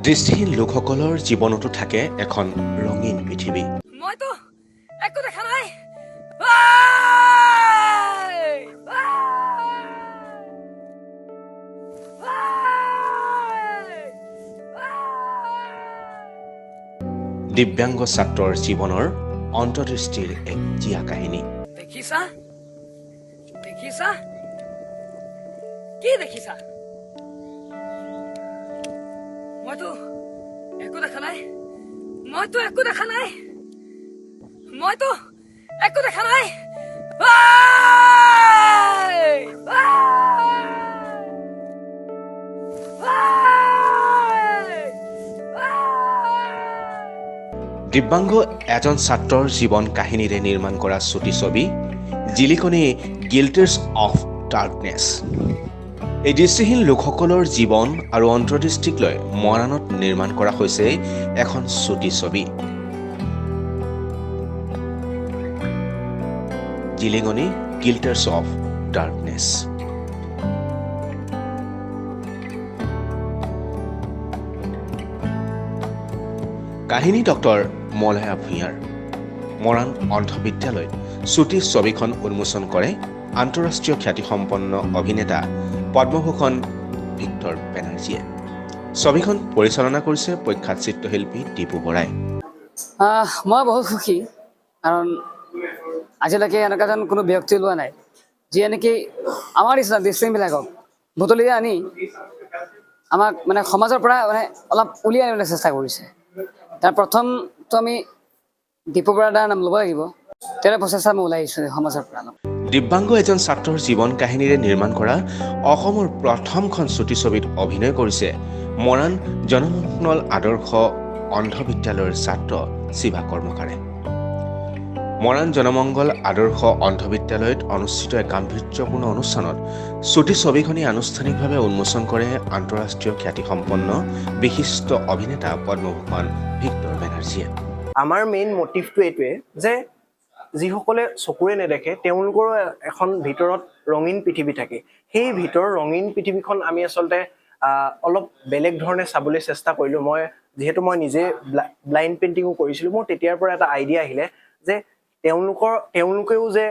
দৃষ্টিহীন লোকসকলৰ জীৱনতো থাকে এখন ৰঙীন পৃথিৱী। মইতো একো দেখা নাই। ঐ! ঐ! ঐ! ঐ! দিব্যাংগ ছাত্ৰৰ জীৱনৰ অন্তৰ্দৃষ্টিৰ এক জীয়া কাহিনী। দেখিছা, দেখিছা, কি দেখিছা? মইতো একো দেখা নাই। মইতো একো দেখা নাই। মইতো একো দেখা নাই। ঐ! ঐ! ঐ! ঐ! দিব্যাংগ এজন ছাত্ৰৰ জীৱন কাহিনীৰে নিৰ্মাণ কৰা চুটি ছবি জিলিকনি গ্লিটাৰ্ছ অফ ডাৰ্কনেছ। এই দৃষ্টিহীন লোকসকলৰ জীৱন আৰু অন্তৰ্দৃষ্টিক লৈ মৰাণত নিৰ্মাণ কৰা হৈছে এখন চুটি ছবি জিলিঙনি গ্লিটাৰ্ছ অফ ডাৰ্কনেছ। কাহিনী ডক্টৰ মলয়া ভূঞাৰ। মৰাণ অন্ধ বিদ্যালয়ত চুটি ছবিখন উন্মোচন কৰে আন্তঃৰাষ্ট্ৰীয় খ্যাতিসম্পন্ন অভিনেতা পদ্মভূষণ ভিক্টৰ বেনাৰ্জীয়ে। ছবিখন পৰিচালনা কৰিছে প্ৰখ্যাত চিত্ৰশিল্পী দীপু বৰাই। মই বহুত সুখী, কাৰণ আজিলৈকে এনেকুৱা এজন কোনো ব্যক্তি ওলোৱা নাই, যিয়ে নেকি আমাৰ নিচিনা দৃষ্টিহীনবিলাকক বুটলি আনি আমাক মানে সমাজৰ পৰা মানে অলপ উলিয়াই আনিবলৈ চেষ্টা কৰিছে। তাৰ প্ৰথমটো আমি দীপু বৰা দাৰ নাম ল'ব লাগিব। তেওঁৰ প্ৰচেষ্টা মই ওলাই আহিছোঁ সমাজৰ পৰা অলপ। দিব্যাংগ এজন ছাত্ৰৰ জীৱন কাহিনীৰে নিৰ্মাণ কৰা অসমৰ প্ৰথমখন চুটি ছবিত অভিনয় কৰিছে মৰাণ জনমংগল আদৰ্শ অন্ধ বিদ্যালয়ৰ ছাত্ৰ শিৱা কৰ্মকাৰে। মৰাণ জনমংগল আদৰ্শ অন্ধ বিদ্যালয়ত অনুষ্ঠিত এক গাম্ভীৰ্যপূৰ্ণ অনুষ্ঠানত চুটি ছবিখনি আনুষ্ঠানিকভাৱে উন্মোচন কৰে আন্তঃৰাষ্ট্ৰীয় খ্যাতিসম্পন্ন বিশিষ্ট অভিনেতা পদ্মভূষণ ভিক্টৰ বেনাৰ্জীয়ে। আমাৰ মেইন মটিভটো এইটোৱে যে যিসকলে চকুৰে নেদেখে, তেওঁলোকৰো এখন ভিতৰত ৰঙীন পৃথিৱী থাকে। সেই ভিতৰৰ ৰঙীন পৃথিৱীখন আমি আচলতে অলপ বেলেগ ধৰণে চাবলৈ চেষ্টা কৰিলোঁ। মই যিহেতু মই নিজে ব্লাইণ্ড পেইণ্টিঙো কৰিছিলোঁ, মোৰ তেতিয়াৰ পৰা এটা আইডিয়া আহিলে যে তেওঁলোকেও যে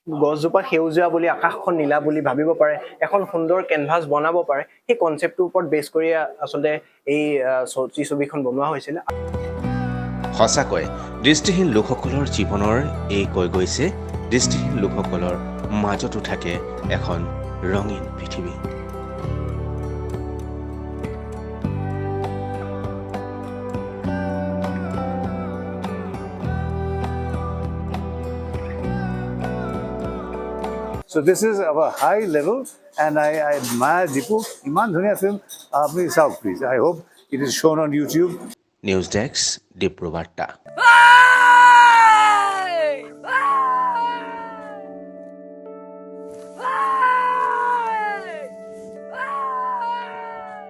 গছজোপা সেউজীয়া বুলি, আকাশখন নীলা বুলি ভাবিব পাৰে, এখন সুন্দৰ কেনভাছ বনাব পাৰে। সেই কনচেপ্টটোৰ ওপৰত বেছ কৰি আচলতে এই চুটি ছবিখন বনোৱা হৈছিলে। সঁচাকৈ দৃষ্টিহীন লোকসকলৰ জীৱনৰ এই কৈ গৈছে, দৃষ্টিহীন লোকসকলৰ মাজতো থাকে এখন ৰঙীন পৃথিৱী। So this is of a high level and I admire Dipu. ইমান ধুনীয়া ফিল্ম, আপুনি চাওক please. I hope it is shown on YouTube. News desk, Dibru বাৰ্তা।